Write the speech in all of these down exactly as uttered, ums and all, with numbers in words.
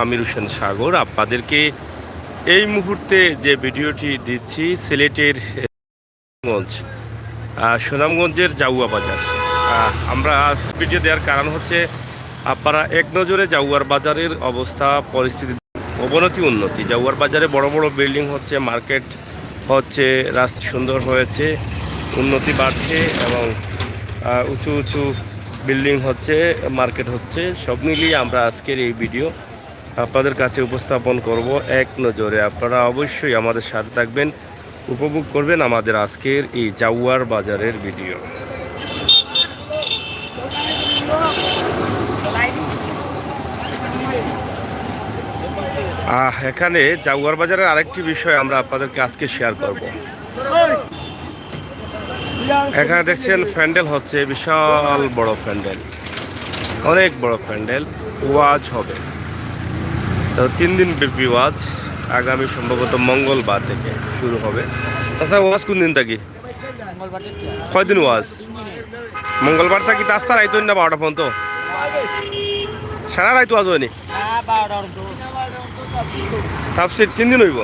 আমির হোসেন সাগর। আপনাদেরকে এই মুহূর্তে যে ভিডিওটি দিচ্ছি সিলেটের সুনামগঞ্জ, আহ, সুনামগঞ্জের জাউয়া বাজার। আহ, আমরা আজ ভিডিও দেওয়ার কারণ হচ্ছে আপনারা এক নজরে জাউয়ার বাজারের অবস্থা, পরিস্থিতি, অবনতি উন্নতি। জাউয়ার বাজারে বড় বড় বিল্ডিং হচ্ছে, মার্কেট হচ্ছে, রাস্তা সুন্দর হয়েছে, উন্নতি বাড়ছে এবং, আহ, উঁচু উঁচু বিল্ডিং হচ্ছে, মার্কেট হচ্ছে। সব মিলিয়ে আমরা আজকের এই ভিডিও আপনাদের কাছে উপস্থাপন করব এক নজরে। আপনারা অবশ্যই আমাদের সাথে থাকবেন, উপভোগ করবেন আমাদের আজকের এই জাউয়ার বাজারের ভিডিও। আহ, এখানে জাউয়ার বাজারের আরেকটি বিষয় আমরা আপনাদেরকে আজকে শেয়ার করব। এখানে দেখছেন প্যান্ডেল হচ্ছে, বিশাল বড় প্যান্ডেল, অনেক বড় প্যান্ডেল, ওয়াজ হবে। তো তিন দিন ব্যাপী ওয়াজ, আগামী সম্ভবত মঙ্গলবার থেকে শুরু হবে। চাচা, ওয়াজ কোন দিন থাকি? মঙ্গলবার থেকে। কয়দিন ওয়াজ? তিন দিনে। মঙ্গলবার থাকি তো আস্তা রাইত না বারোটা পর্যন্ত? সারা রাইত ওয়াজ হয়নি? হ্যাঁ, বারোটা পর্যন্ত। তাফসির তিন দিন হইব।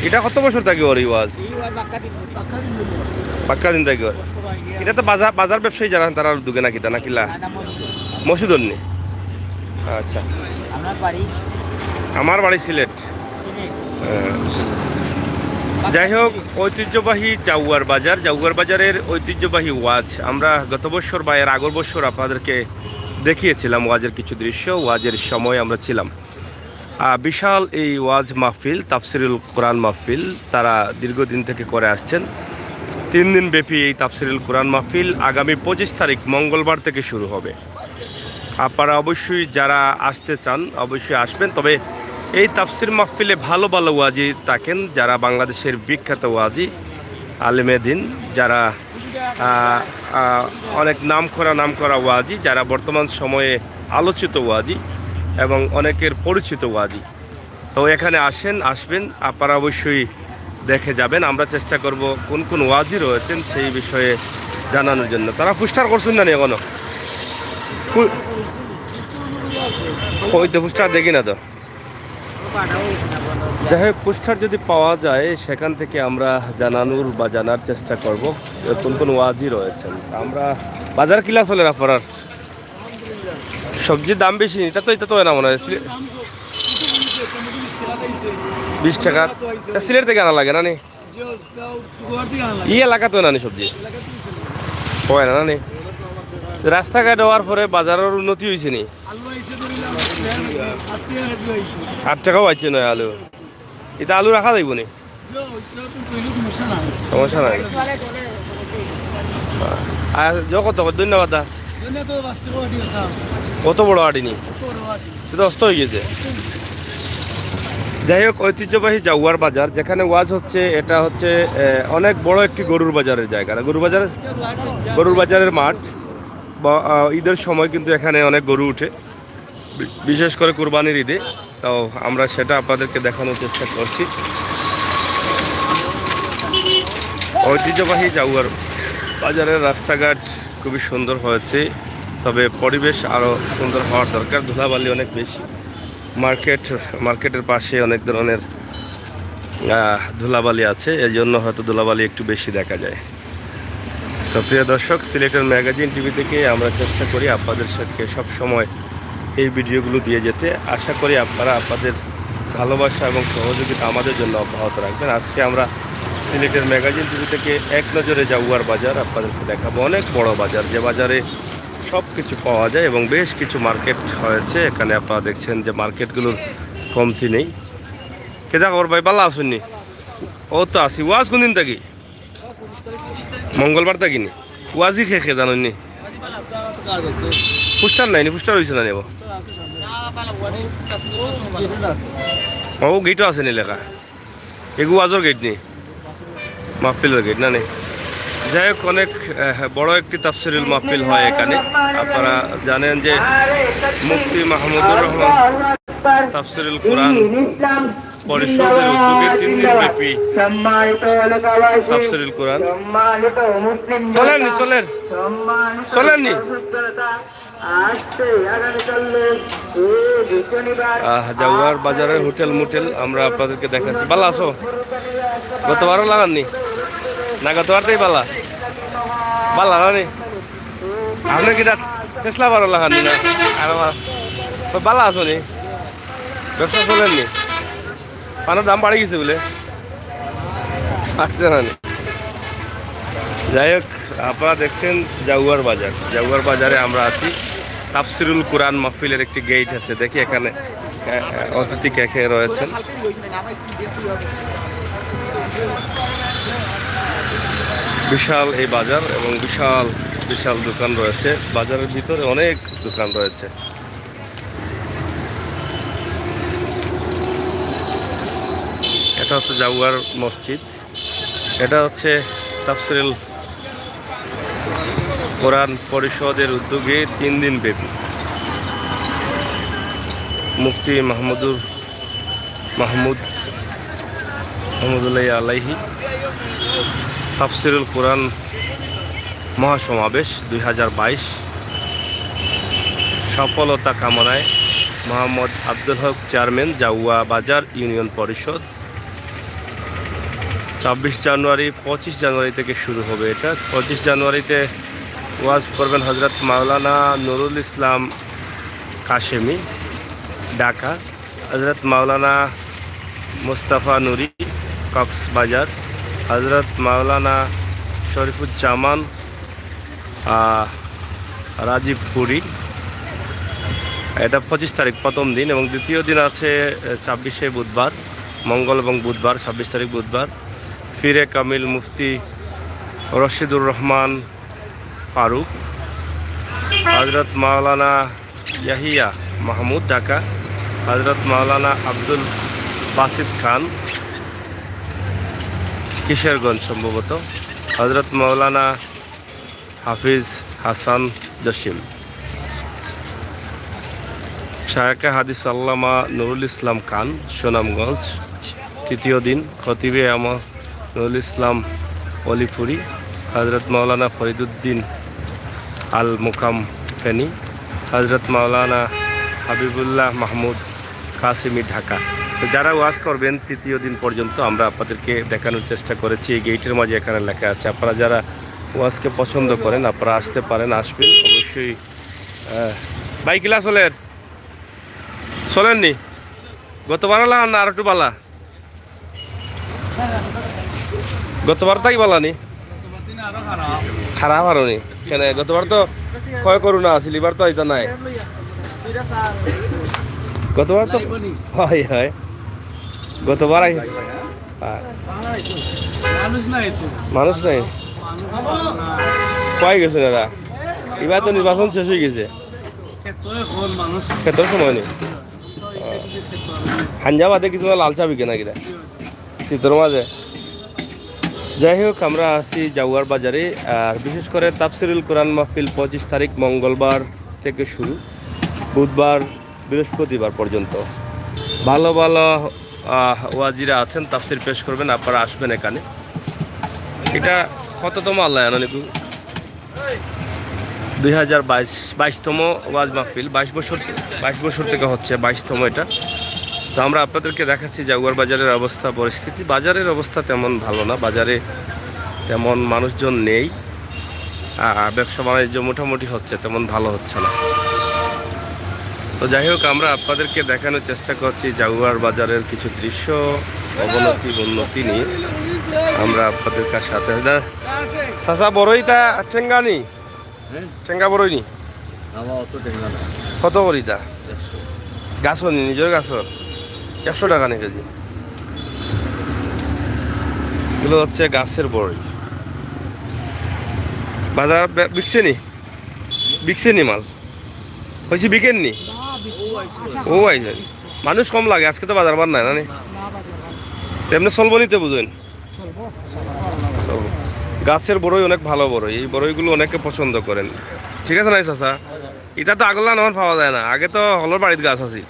এটা কত বছর থাকি ওর এই ওয়াজ? এই ওয়াজ পাক্কা দিন ধরে। পাক্কা দিন থাকি ওর। বছর আগে এটা তো বাজার, বাজার ব্যবসায়ী যারা, তারা দুগে না কিতা না কিলা? না, না, মসজিদ। মসজিদ অন্যে। আচ্ছা। আমার বাড়ি? আমার বাড়ি সিলেট। সিলেট। হ্যাঁ। যাই হোক, ঐতিহ্যবাহী জাউয়ার বাজার, জাউয়ার বাজারের ঐতিহ্যবাহী ওয়াজ। আমরা গত বছর বা এর আগর বছর আপনাদেরকে দেখিয়েছিলাম ওয়াজের কিছু দৃশ্য, ওয়াজের সময় আমরা ছিলাম। আহ, বিশাল এই ওয়াজ মাহফিল, তাফসিরুল কোরআন মাহফিল, তারা দীর্ঘদিন থেকে করে আসছেন। তিন দিন ব্যাপী এই তাফসিরুল কোরআন মাহফিল আগামী পঁচিশ তারিখ মঙ্গলবার থেকে শুরু হবে। আপনারা অবশ্যই যারা আসতে চান, অবশ্যই আসবেন। তবে এই তাফসির মাহফিলে ভালো ভালো ওয়াজি থাকেন, যারা বাংলাদেশের বিখ্যাত ওয়াজি, আলেমে দিন, যারা, আহ, আহ, অনেক নাম করা, নাম করা ওয়াজি, যারা বর্তমান সময়ে আলোচিত ওয়াজি এবং অনেকের পরিচিত ওয়াজি। তো এখানে আসেন, আসবেন, আপনারা অবশ্যই দেখে যাবেন। আমরা চেষ্টা করব কোন কোন ওয়াজি রয়েছেন সেই বিষয়ে জানানোর জন্য। তারা পোস্টার করছেন না নি এখনো? পু-, ওই তো পোস্টার দেখি না তো। যাই হোক, পোস্টার যদি পাওয়া যায় সেখান থেকে আমরা জানানোর বা জানার চেষ্টা করব কোন কোন ওয়াজি রয়েছেন। আমরা বাজার কিলা চলে আপনার? সবজির দাম বেশি, এটা তো, এটা তো হয় না মনে হয়। সিলে-, বিশ টাকা। তা সিলেট থেকে আনা লাগে না নি? ই এলাকা তো না নি সবজি? হয় না, না নি? রাস্তাঘাট হওয়ার পরে বাজারের উন্নতি হয়েছে নি? আট টাকাও পাইছে নয় আলু। এটা আলু রাখা যাইব নি? সমস্যা নাই। আর যে কত, ধন্যবাদ দা। কত বড় আড়ি নি? এটা অস্ত হয়ে গেছে। যাই হোক, ঐতিহ্যবাহী জাউয়ার বাজার, যেখানে ওয়াজ হচ্ছে, এটা হচ্ছে, আহ, অনেক বড় একটি গরুর বাজারের জায়গা, না? গরুর বাজার, গরুর বাজারের মাঠ। বা, আহ, ঈদের সময় কিন্তু এখানে অনেক গরু উঠে, বি-, বিশেষ করে কুরবানির ঈদে। তো আমরা সেটা আপনাদেরকে দেখানোর চেষ্টা করছি। ঐতিহ্যবাহী জাউয়ার বাজারের রাস্তাঘাট খুবই সুন্দর হয়েছে, তবে পরিবেশ আরও সুন্দর হওয়ার দরকার। ধুলাবালি অনেক বেশি, মার্কেট, মার্কেটের পাশে অনেক ধরনের, আহ, ধুলাবালি আছে, এই জন্য হয়তো ধুলাবালি একটু বেশি দেখা যায়। তো প্রিয় দর্শক, সিলেটের ম্যাগাজিন টিভি থেকে আমরা চেষ্টা করি আপনাদের সাথে সব সময় এই ভিডিওগুলো দিয়ে যেতে। আশা করি আপনারা আপনাদের ভালোবাসা এবং সহযোগিতা আমাদের জন্য অব্যাহত রাখবেন। আজকে আমরা সিলেটের ম্যাগাজিন টিভি থেকে এক নজরে জাউয়ার বাজার আপনাদেরকে দেখাবো। অনেক বড় বাজার, যে বাজারে সব কিছু পাওয়া যায় এবং বেশ কিছু মার্কেট হয়েছে। এখানে আপনারা দেখছেন যে মার্কেটগুলোর কমতি নেই। কে যা খবর ভাই, ভালা আছইন নি? ও তো আছি। ওয়াজ কোন দিন থাকি? মঙ্গলবার থাকি নি? ওয়াজি খে খে জানইন নি? পোস্টার নাই নি? পোস্টার হইছে না নি? ও গেটও আছে নি লেখা? এগু ওয়াজর গেট নি? মাহফিলের গেট না নি? যাই হোক, অনেক, আহ, বড় একটি তাফসিরুল মাহফিল হয় এখানে। আপনারা জানেন যে মুফতি মাহমুদুর রহমান তাফসিরুল কোরআন পরিষদের উদ্যোগে তিন দিন ব্যাপী তাফসিরুল কোরআন। চলেননি, চলেন, চলেননি। আহ, জাউয়ার বাজারের হোটেল মোটেল আমরা আপনাদেরকে দেখাচ্ছি। ভালা আছো? গতবারও লাগাননি? না, গতবারটাই ভালা। ভালা না নি? আপনি কিতা টেসলা বারো লাগাননি না? আর আমার, তো ভালা আছো নি? ব্যবসা চলেননি? পানের দাম বাড়ি গেছে বলে? আচ্ছা, না নি? যাই হোক, আপনারা দেখছেন জাউয়ার বাজার। জাউয়ার বাজারে আমরা আছি। তাফসিরুল কোরআন মাহফিলের একটি গেট আছে, দেখি এখানে, আহ, অতিথি কে কে রয়েছেন। বিশাল এই বাজার এবং বিশাল বিশাল দোকান রয়েছে। বাজারের ভিতরে অনেক দোকান রয়েছে। এটা হচ্ছে জাউয়ার মসজিদ। এটা হচ্ছে তাফসিরুল কোরআন পরিষদের উদ্যোগে তিন দিন ব্যাপী মুফতি মাহমুদুর, মাহমুদ, রহমতুল্লাহি আলাইহি তাফসিরুল কোরআন মহাসমাবেশ দুই হাজার বাইশ সফলতা কামনায় মোহাম্মদ আব্দুল হক, চেয়ারম্যান, জাউয়া বাজার ইউনিয়ন পরিষদ। ছাব্বিশ জানুয়ারি, পঁচিশ জানুয়ারি থেকে শুরু হবে এটা। পঁচিশ জানুয়ারিতে ওয়াজ করবেন হযরত মাওলানা নুরুল ইসলাম কাশেমি, ঢাকা, হযরত মাওলানা মোস্তফা নুরি, কক্সবাজার, হযরত মাওলানা শরীফুজ্জামান, আহ, রাজীবপুরী। এটা পঁচিশ তারিখ, প্রথম দিন, এবং দ্বিতীয় দিন আছে, আহ, ছাব্বিশে বুধবার, মঙ্গল এবং বুধবার, ছাব্বিশ তারিখ বুধবার, পীরে কামিল মুফতি রশিদুর রহমান ফারুক, হযরত মাওলানা ইয়াহিয়া মাহমুদ, ঢাকা, হযরত মাওলানা আব্দুল বাসিত খান, কিশোরগঞ্জ সম্ভবত, হযরত মাওলানা হাফিজ হাসান জসিম, শায়খে হাদিস আল্লামা নুরুল ইসলাম খান, সুনামগঞ্জ, তৃতীয় দিন, খতিবে আমা নুরুল ইসলাম অলিপুরি, হযরত মাওলানা ফরিদুদ্দিন আল মুকাম ফেনী, হযরত মাওলানা হাবিবুল্লাহ মাহমুদ কাসেমি, ঢাকা। তো যারা ওয়াজ করবেন তৃতীয় দিন পর্যন্ত, আমরা আপনাদেরকে দেখানোর চেষ্টা করেছি। এই গেটের মাঝে এখানে লেখা আছে, আপনারা যারা ওয়াজকে পছন্দ করেন, আপনারা আসতে পারেন, আসবেন অবশ্যই। আহ, ভাই, কিলা চলের? চলেননি? গতবার লাগান না আর একটু ভালা? গতবার তাই ভালা নি? খারাপ আরো নি? কেনে, গতবার তো কয় করোনা আছিল, এবার তো এটা নাই। গতবার তো হয়, হয়। গতবার আই-, হ্যাঁ। মানুষ নাই তো। মানুষ নাই। মানুষ নাই। কই গেছে এরা? এবার তো নির্বাচন শেষ হয়ে গেছে। খেতে এখন মানুষ। খেতে সময় নেই। তো এই সাইডে খেতে পারবে না। হাঞ্জা বাদে কিছু লাল চা বিকে নাকি রে? শীতের মাঝে। যাই হোক, আমরা আছি জাউয়ার বাজারে। আর বিশেষ করে তাফসিরুল কোরআন মাহফিল পঁচিশ তারিখ মঙ্গলবার থেকে শুরু, বুধবার, বৃহস্পতিবার পর্যন্ত। ভালো ভালো, আহ, ওয়াজিরা আছেন, তাফসির পেশ করবেন, আপনারা আসবেন এখানে। এটা কততম আল্লাহ জানো নিকু? দুই হাজার বাইশ, বাইশতম ওয়াজ মাহফিল, বাইশ বছর, বাইশ বছর থেকে হচ্ছে বাইশতম এটা। তো আমরা আপনাদেরকে দেখাচ্ছি জাউয়ার বাজারের অবস্থা, পরিস্থিতি। বাজারের অবস্থা তেমন ভালো না, বাজারে তেমন মানুষজন নেই। আ-, ব্যবসা বাণিজ্য মোটামুটি হচ্ছে, তেমন ভালো হচ্ছে না। তো যাই হোক, আমরা আপনাদেরকে দেখানোর চেষ্টা করছি জাউয়ার বাজারের কিছু দৃশ্য, অবনতি উন্নতি নিয়ে আমরা আপনাদের কাছে সাথে। দা-, চাচা, বড়ইটা টেঙ্গা নি? হ্যাঁ? টেঙ্গা বড়ই নি? আমার অত টেঙ্গা না। কত করি দা? একশো। গাছও নি, নিজের গাছও? একশো টাকা নি কেজি। এগুলো হচ্ছে গাছের বড়ই। বাজার বে-, বিকছে নি? বিকছে নি মাল? হয়েছে বিকেন নি? ও আইছে। মানুষ কম লাগে, আজকে তো বাজার বার নাই না নি? তেমনি চলবো নিতে বুঝেন। চলবো। গাছের বড়ই অনেক ভালো বড়ই, এই বড়ইগুলো অনেকে পছন্দ করেন। ঠিক আছে নাই চাচা? এটা তো আগলা নখন পাওয়া যায় না, আগে তো হলর বাড়িত গাছ আছে,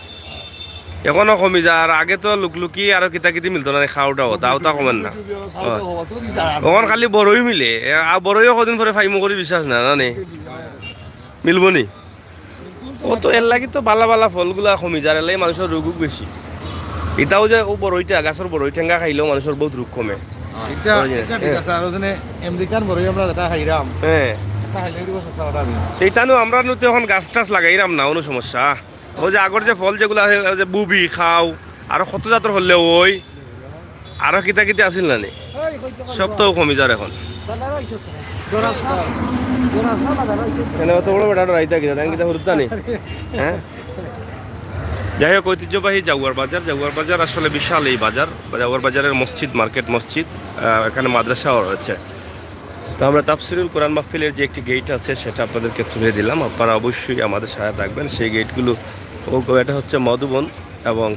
এখনো কমি যায়। আর আগে তো লুকলুকি আরো কিতা কিতি মিলতো না, খাওয়া দাওয়া, তাও তা কমেন না। অখন খালি বড়ই মিলে, এ, আর বড়ইও কদিন পরে ফাইমু করি বিশ্বাস না, না নি? মিলবো নি? ও তো এর লাগি তো বালা বালা ফলগুলা কমি যার, এর লাগি মানুষর রোগ বেশি। ইটাও যে ও বড়ইটা, গাছর বড়ই টেঙ্গা খাইলেও মানুষর বহুত রোগ কমে। ইটা, ওই যে, ইটা ঠিক হ্যাঁ। আছে, আর ওজনে আমেরিকান বড়ই আমরা যেটা খাইরাম, হ্যাঁ। এটা খাইলে দিব সস্তা কথা আমি। এইটা নু আমরা নু তো এখন গাছ টাছ লাগাইরাম না, কোনো সমস্যা। ওই যে আগর যে ফল যেগুলা আছে, ওই যে বুবি খাও, আরো কত জাতর হলে ওই, আরো কিতা কিতা আছিল না নি? সব তো কমি যার এখন। এনে অত বড় বেটা ডরাইতা কিতা? তাই কিতা হুরুত্তা নি? হ্যাঁ? যাই হোক, ঐতিহ্যবাহী জাগুয়ার বাজার। জাগুয়ার বাজার আসলে বিশাল এই বাজার। জাগুয়ার বাজারের মসজিদ, মার্কেট মসজিদ, আহ, এখানে মাদ্রাসাও রয়েছে। তো আমরা তাফসিরুল কোরআন মাহফিলের যে একটি গেট আছে, সেটা আপনাদেরকে তুলে দিলাম। আপনারা অবশ্যই আমাদের সাথে থাকবেন। সেই গেটগুলো, ও, এটা হচ্ছে মধুবন এবং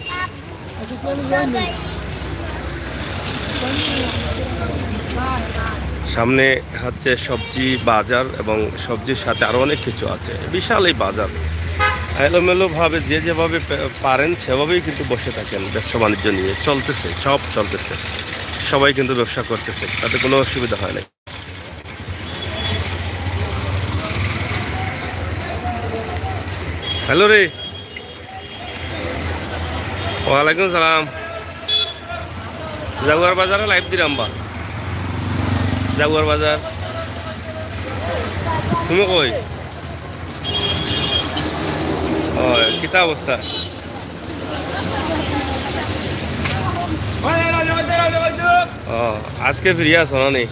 সামনে হচ্ছে সবজি বাজার এবং সবজির সাথে আরো অনেক কিছু আছে। বিশাল এই বাজার, এলোমেলোভাবে যে যেভাবে পে-, পারেন সেভাবেই কিন্তু বসে থাকেন, ব্যবসা বাণিজ্য নিয়ে চলতেছে, সব চলতেছে, সবাই কিন্তু ব্যবসা করতেছে, তাতে কোনো অসুবিধা হয় না। হ্যালো রে। ওয়ালাইকুম সালাম। জাগুয়ার বাজারে লাইভ দিলাম বা। জাগুয়ার বাজার। তুমি কই? ও, কিতা অবস্থা? ও, আজকে ফ্রি আছো না নি?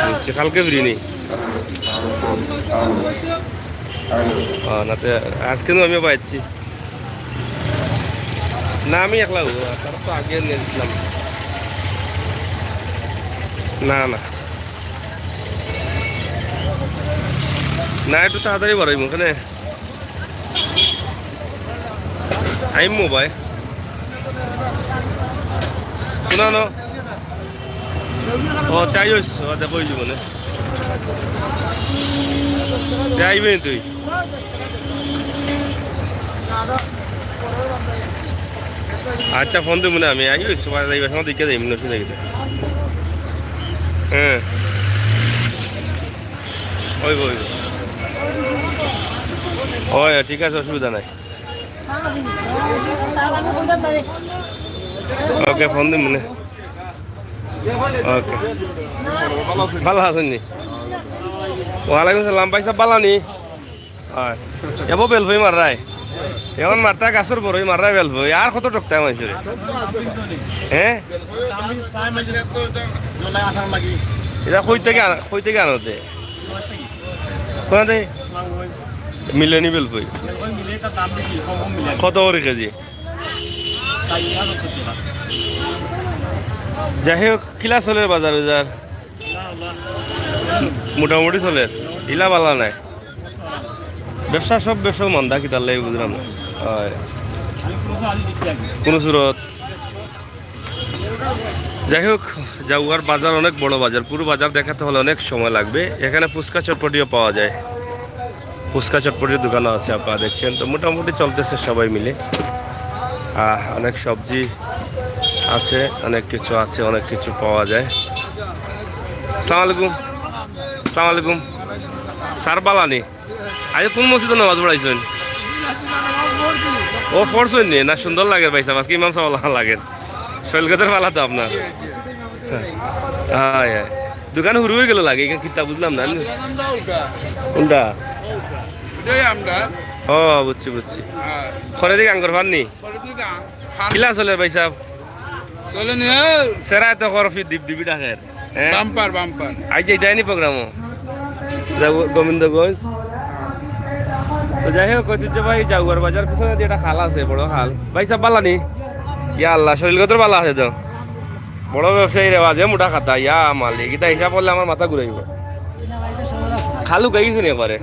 বুঝছি, কালকে ফ্রি নি? ও, না তে আজকে তো আমিও পাইছি। না, আমি একলা হবো, তারা তো আগে নিয়ে দিছিলাম। না, না। না, একটু তাড়াতাড়ি বাড়াইমু, ওখানে আইমু ভাই। শুনো না। ও, তাই হইছে, ও, দেখো, ওই জীবনে। তাই আইবে তুই। আচ্ছা, ফোন দিমু না আমি, আইবে, সবাই যাইবে, সময় দেখে যাইমু, অসুবিধা কিতা? হ্যাঁ। ওই, ওই। ওই, ঠিক আছে, অসুবিধা নাই। ওকে, ফোন দিমু নে। ওকে। ভালা আছইন নি? ওয়ালাইকুম সালাম, ভাই সাব, ভালা নি? হয়। এবো বেলফই মাররায়। এখন মারতা গাছর বড়ই মাররায় বেলফই। আর কত টকতায় মানষরে? হ্যাঁ? ইটা কই থাকি আন-, কই থাকি আনো তে? কোনাতে? মিলেনি বেলফই। কত করি কেজি? যাই হোক, কিলা চলের বাজার উজার? মোটামুটি চলের, ইলা বালা নাই। ব্যবসা, সব ব্যবসা মন্দা, কিতার লাগি বুঝলাম না। হয়। কোনো সুরত। যাই হোক, জাগুয়ার বাজার অনেক বড় বাজার, পুরো বাজার দেখাতে হলে অনেক সময় লাগবে। এখানে ফুচকা চটপটিও পাওয়া যায়, ফুচকা চটপটির দোকানও আছে, আপনারা দেখছেন। তো মোটামুটি চলতেছে সবাই মিলে। আহ, অনেক সবজি আছে, অনেক কিছু আছে, অনেক কিছু পাওয়া যায়। আসসালামু আলাইকুম। আসসালামু আলাইকুম। স্যার বালা নি? আইজ কোন মসজিদো নামাজ পড়াইছইন? ও, পড়ছইন নি? না, সুন্দর লাগের ভাই সাব, আজকে ইমাম সাব বালা লাগের। শৈলগজর বালা তো আপনার। হয়, হয়। দোকান হুরু অইগেলো লাগে, ইখান কিতা বুঝলাম না। কোনটা? ও, বুঝছি, বুঝছি। খরেদি গাঙ্গর ফান নি? কিলা চলের ভাই সাব? চলে নি, হ্যাঁ। সেরায় তো খরফি ডিপ ডিপি ডাকের। হ্যাঁ? Bumper, bumper. আইজ যাইতায় নি প্রোগ্রামো? যাও গোবিন্দগঞ্জ। তো যাই হোক, ঐতিহ্যবাহী জাগুয়ার বাজার পিছনে যে একটা খাল আছে, বড় খাল। ভাই সাব বালা নি? ইয়া আল্লাহ, শৈলগজর বালা আছে তো। বড় ব্যবসায়ী রে, বাজে মোটা খাতা, ইয়া মালিক, ইটা হিসাব করলে আমার মাথা ঘুরাইবো। খাল হুকাই গেছে নি একবারে?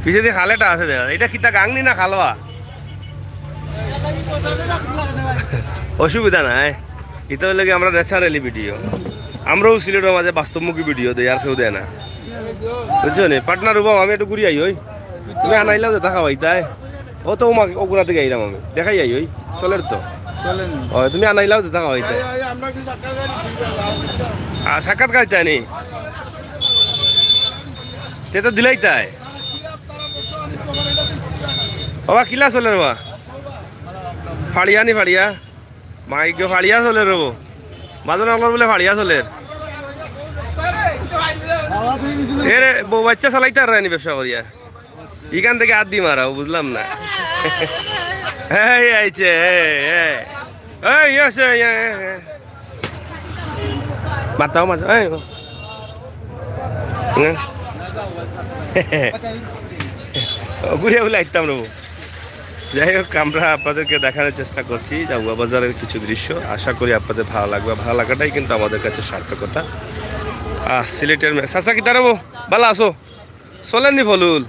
পিছেদি খাল এটা আছে দেখা। ইটা কিতা গাং নি না খাল বা? অসুবিধা নাই, ইটা অইলো গি আমরা ন্যাচারালি ভিডিও। আমরাও সিলেটর মাঝে বাস্তবমুখী ভিডিও দেই, আর কেউ দেয় না। বুঝছো নি? পার্টনার উবাও, আমি একটু ঘুরি আই, ওই। তুমি আনাইলাও যেতা খাওয়াইতায়। ও তো ওমা, ওগুলা থাকি আইলাম আমি। দেখাই আই, ওই। চলের তো। চলের নি। ও, তুমি আনাইলাও যেতা খাওয়াইতায়। আই, আই, আমরা কি সাক্ষাৎকার দিতাম? আর সাক্ষাৎকার চাই নি? তে তো দিলাই তাই। বাবা, কিলা চলের বা? ফাড়িয়া নি ফাড়িয়া? মাই গো, ফাড়িয়া চলের বা। বাজার নগর বুলে ফাড়িয়া চলের। এরে, বউ বাচ্চা চালাইতে পারে নি ব্যবসা করিয়া? ইখান থাকি আত দি মারাও, বুঝলাম না। এই আইছে, এই, এই। এই, ইয়ে আছে, ইয়ে, ইয়ে, ইয়ে। মাতাও, মাতাও, এই। হ্যাঁ। ও, ঘুরে বলে আইতাম রে। যাই হোক, আমরা আপনাদেরকে দেখানোর চেষ্টা করছি জাউয়া বাজারের কিছু দৃশ্য। আশা করি আপনাদের ভালো লাগবে। ভালো লাগাটাই কিন্তু আমাদের কাছে সার্থকতা। আহ, সিলেটের মে-, চাচা, কিতা রে বা? বালা আছো? চলের নি ফলুল?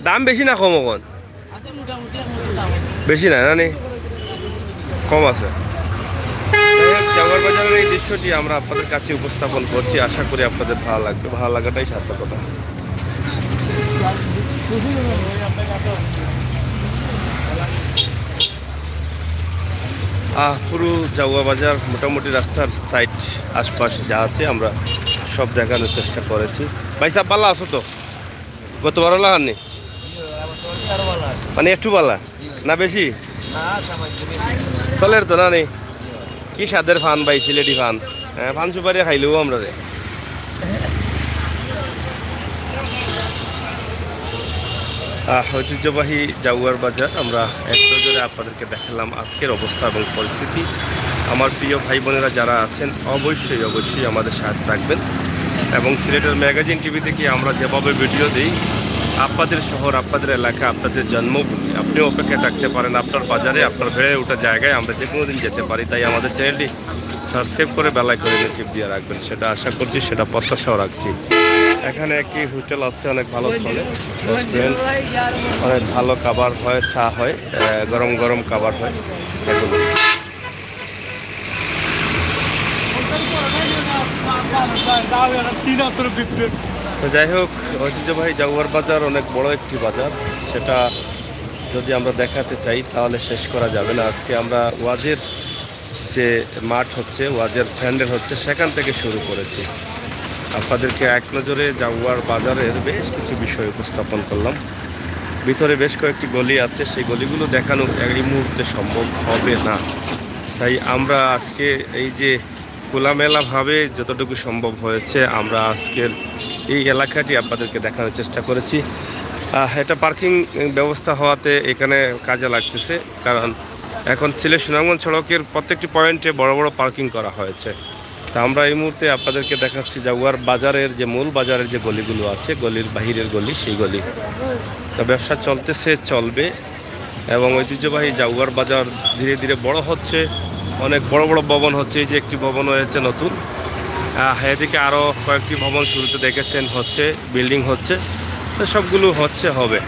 দাম বেশি না কম অখন? বেশি না, না নি? কম আছে। যাই হোক, জাউয়ার বাজারের এই দৃশ্যটি আমরা আপনাদের কাছে উপস্থাপন করছি। আশা করি আপনাদের ভালো লাগবে। ভালো লাগাটাই সার্থকতা। আহ, পুরো জাউয়া বাজার মোটামুটি রাস্তার সাইড আশপাশ যা আছে আমরা সব দেখানোর চেষ্টা করেছি। ভাই সাহেব, বালা আছো তো? গতবারও লাগাননি? মানে একটু বালা? না বেশি? চলের তো না নি? কি স্বাদের ফান ভাই, সিলেটি ফান। হ্যাঁ, ফান সুপারি খাইলেও আমরা রে। আহ, ঐতিহ্যবাহী জাউয়ার বাজার আমরা এক নজরে আপনাদেরকে দেখালাম আজকের অবস্থা এবং পরিস্থিতি। আমার প্রিয় ভাই বোনেরা যারা আছেন, অবশ্যই, অবশ্যই আমাদের সাথে থাকবেন। এবং সিলেটের ম্যাগাজিন টিভি থেকে আমরা যেভাবে ভিডিও দিই, আপনাদের শহর, আপনাদের এলাকা, আপনাদের জন্মভূমি, আপনিও অপেক্ষায় থাকতে পারেন আপনার বাজারে, আপনার বেড়ে ওঠা জায়গায় আমরা যে কোনো দিন যেতে পারি। তাই আমাদের চ্যানেলটি সাবস্ক্রাইব করে বেল আইকনে টিপ দিয়ে রাখবেন, সেটা আশা করছি, সেটা প্রত্যাশাও রাখছি। এখানে একটি হোটেল আছে, অনেক ভালো চলে, রেস্টুরেন্ট, অনেক ভালো খাবার হয়, চা হয়, আহ, গরম গরম খাবার হয়, এগুলো। তো যাই হোক, ঐতিহ্যবাহী জাউয়ার বাজার অনেক বড় একটি বাজার, সেটা যদি আমরা দেখাতে চাই তাহলে শেষ করা যাবে না। আজকে আমরা ওয়াজের যে মাঠ হচ্ছে, ওয়াজের প্যান্ডেল হচ্ছে, সেখান থেকে শুরু করেছি। আপনাদেরকে এক নজরে জাউয়ার বাজারের বেশ কিছু বিষয় উপস্থাপন করলাম। ভিতরে বেশ কয়েকটি গলি আছে, সেই গলিগুলো দেখানো এই মুহূর্তে সম্ভব হবে না। তাই আমরা আজকে এই যে খোলামেলাভাবে যতটুকু সম্ভব হয়েছে, আমরা আজকের এই এলাকাটি আপনাদেরকে দেখানোর চেষ্টা করেছি। আহ, এটা পার্কিং ব্যবস্থা হওয়াতে এখানে কাজে লাগতেছে, কারণ এখন সিলেট সুনামগঞ্জ সড়কের প্রত্যেকটি পয়েন্টে বড় বড় পার্কিং করা হয়েছে। তা আমরা এই মুহূর্তে আপনাদেরকে দেখাচ্ছি জাউয়ার বাজারের যে মূল বাজারের যে গলিগুলো আছে, গলির বাহিরের গলি, সেই গলি। তা ব্যবসা চলতেছে, চলবে। এবং ঐতিহ্যবাহী জাউয়ার বাজার ধীরে ধীরে বড় হচ্ছে, অনেক বড় বড় ভবন হচ্ছে। এই যে একটি ভবন হয়েছে নতুন, আহ, এদিকে আরও কয়েকটি ভবন শুরুতে দেখেছেন হচ্ছে, বিল্ডিং হচ্ছে, তো সবগুলো হচ্ছে, হবে।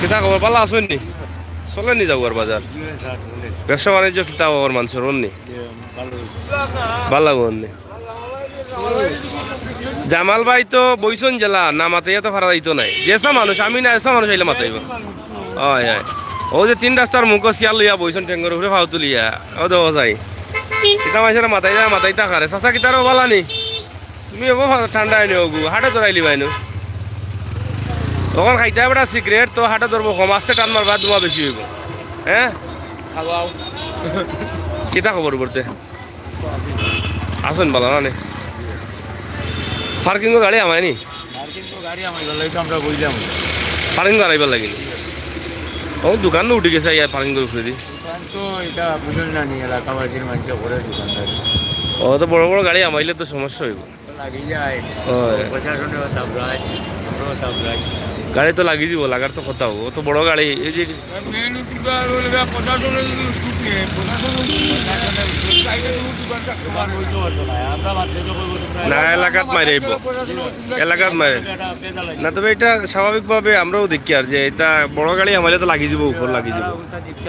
কিতা খবর, বালা আছইন নি? চলের নি জাউয়ার বাজার? ব্যবসা বাণিজ্য কিতা খবর মানষর, অইন নি? বালা অইন নি? জামাল ভাই তো বইছইন যেলা, না মাতাইয়া তো পারা যাইতো নায়। যেসা মানুষ, আমি না এসা মানুষ আইলে মাতাইবো। অয়, অয়। অউ যে তিন রাস্তার মুখো চেয়ার লইয়া বইছইন, ঠেঙ্গর উপরে পাও তুলিয়া। অউ দেখো যাই। কিতা মানষরে মাতাইতা, মাতাইতা কারে। চাচা কিতা রে, বালা নি? তুমি অবো ঠান্ডা অইনি অগু, হাটে ধরাইলি বাইনু। অখন খাইতায় বেটা সিগারেট, তো হাটে ধরবো কম, আস্তে টান মারবা, ধুমা বেশি অইবো। হ্যাঁ? খাওয়াও। কিতা খবর করতে? আছইন বালা না নি? পার্কিংও গাড়ি হামায়নি? পার্কিংও গাড়ি হামাইবার লাগি তো আমরা বইলাম। পার্কিং হামাইবার লাগি নি? অউ দোকান তো উঠি গেছে, ইয়া পার্কিং করে উঠে দি। দোকান তো ইটা বুঝইন না নি, এলাকাবাসীর মানষে করে দোকানদারি। অউ তো বড় বড় গাড়ি হামাইলে তো সমস্যা অইবো। লাগি যায়। অয়। প্রশাসনেও তাবড়ায়, আমরাও তাবড়াই। গাড়ি তো লাগি দিবো, লাগার তো কথা। অউ তো বড় গাড়ি, এই যে মেইন উঠবা অইলো গিয়া প্রশাসনের যদি উঠুক নে, প্রশাসনের যদি উঠুক নে, তাইলে তো দোকানটা খোলা রইতো পারতো না। আমরা মাত্র তো বলবো তোমরা না, এলাকাত মাইরাইবো। এলাকাত মাইরে। না, তবে ইটা স্বাভাবিকভাবে আমরাও দেখি আর যে ইটা বড় গাড়ি হামাইলে তো লাগি দিবো, উপর লাগি দিবো।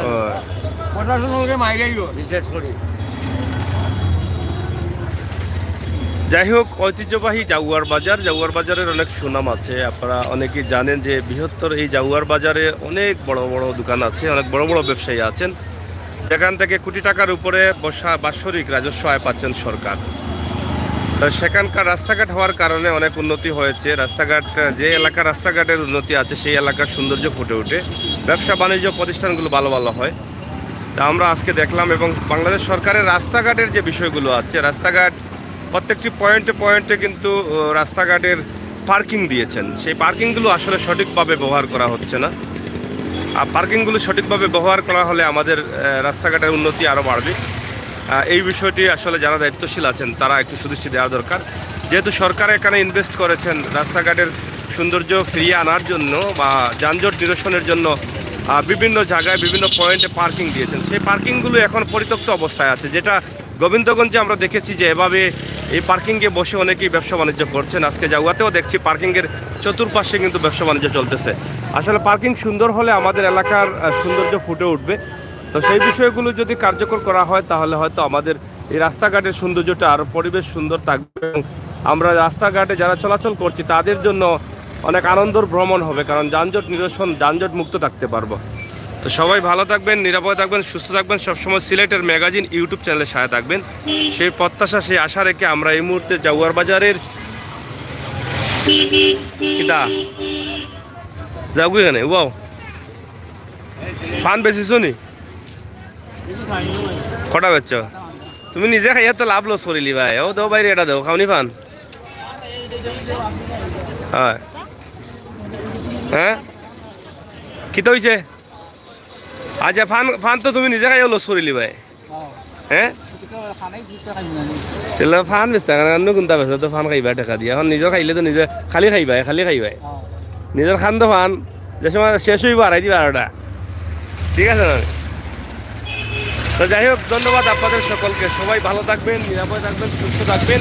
অয়। প্রশাসন ওকে মাইরাইবো, বিশেষ করে। যাই হোক, ঐতিহ্যবাহী জাউয়ার বাজার, জাউয়ার বাজারের অনেক সুনাম আছে। আপনারা অনেকেই জানেন যে বৃহত্তর এই জাউয়ার বাজারে অনেক বড় বড় দোকান আছে, অনেক বড় বড় ব্যবসায়ী আছেন, যেখান থেকে কোটি টাকার উপরে বসা বাৎসরিক রাজস্ব আয় পাচ্ছেন সরকার। তো সেখানকার রাস্তাঘাট হওয়ার কারণে অনেক উন্নতি হয়েছে। রাস্তাঘাট, যে এলাকার রাস্তাঘাটের উন্নতি আছে, সেই এলাকার সৌন্দর্য ফুটে ওঠে, ব্যবসা বাণিজ্য প্রতিষ্ঠানগুলো ভালো ভালো হয়। তা আমরা আজকে দেখলাম, এবং বাংলাদেশ সরকারের রাস্তাঘাটের যে বিষয়গুলো আছে, রাস্তাঘাট প্রত্যেকটি পয়েন্টে পয়েন্টে কিন্তু আহ, রাস্তাঘাটের পার্কিং দিয়েছেন। সেই পার্কিংগুলো আসলে সঠিকভাবে ব্যবহার করা হচ্ছে না। আর পার্কিংগুলো সঠিকভাবে ব্যবহার করা হলে আমাদের আহ, রাস্তাঘাটের উন্নতি আরও বাড়বে। আহ, এই বিষয়টি আসলে যারা দায়িত্বশীল আছেন, তারা একটু সুদৃষ্টি দেওয়া দরকার। যেহেতু সরকার এখানে ইনভেস্ট করেছেন রাস্তাঘাটের সৌন্দর্য ফিরিয়ে আনার জন্য বা যানজট নিরসনের জন্য, আহ, বিভিন্ন জায়গায় বিভিন্ন পয়েন্টে পার্কিং দিয়েছেন। সেই পার্কিংগুলো এখন পরিত্যক্ত অবস্থায় আছে, যেটা গোবিন্দগঞ্জে আমরা দেখেছি যে এভাবে এই পার্কিংয়ে বসে অনেকেই ব্যবসা বাণিজ্য করছেন। আজকে জাউয়াতেও দেখছি পার্কিংয়ের চতুর্পাশে কিন্তু ব্যবসা বাণিজ্য চলতেছে। আসলে পার্কিং সুন্দর হলে আমাদের এলাকার আহ, সৌন্দর্য ফুটে উঠবে। তো সেই বিষয়গুলো যদি কার্যকর করা হয়, তাহলে হয়তো আমাদের এই রাস্তাঘাটের সৌন্দর্যটা আরও পরিবেশ সুন্দর থাকবে, এবং আমরা রাস্তাঘাটে যারা চলাচল করছি, তাদের জন্য অনেক আনন্দর ভ্রমণ হবে, কারণ যানজট নিরসন, যানজট মুক্ত থাকতে পারবো। তো সবাই ভালো থাকবেন, নিরাপদে থাকবেন, সুস্থ থাকবেন, সবসময় সিলেটের ম্যাগাজিন ইউটিউব চ্যানেলের সাথে থাকবেন, সেই প্রত্যাশা, সেই আশা রেখে আমরা এই মুহূর্তে জাউয়ার বাজারের কিতা যাওগি কেনে? ওয়াও, ফান বেচিছো নি? কটা বেচছো? তুমি নিজে খাইয়া তো লাভ লস করিলি ভাই। ও দেও বাইরে, এটা দেও, খাওনি ফান। হয়। হ্যাঁ, কিতা হইছে? আচ্ছা, ফান, ফান তো তুমি নিজে খাইয়া লস করিলি ভাই। হ্যাঁ। তেলে ফান বেচতা কেনে? অন্য কোনটা বেচো তো, ফান খাইবা টাকা দিয়া। এখন নিজর খাইলে তো নিজে খালি খাইবায়, খালি খাইবায়। নিজর খান তো ফান, যে সময় শেষ হইব, হারাই দিবা আরোটা। ঠিক আছে না? তো যাই হোক, ধন্যবাদ আপনাদের সকলকে। সবাই ভালো থাকবেন, নিরাপদে থাকবেন, সুস্থ থাকবেন।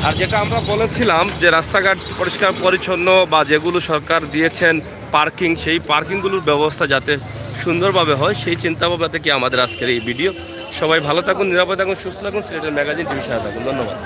আর যেটা আমরা বলেছিলাম যে রাস্তাঘাট পরিষ্কার পরিচ্ছন্ন বা যেগুলো সরকার দিয়েছেন পার্কিং, সেই পার্কিংগুলোর ব্যবস্থা যাতে সুন্দরভাবে হয়, সেই চিন্তাভাবনা থেকে আমাদের আজকের এই ভিডিও। সবাই ভালো থাকুন, নিরাপদে থাকুন, সুস্থ থাকুন, সিলেটের ম্যাগাজিন টিভির সাথে থাকুন। ধন্যবাদ।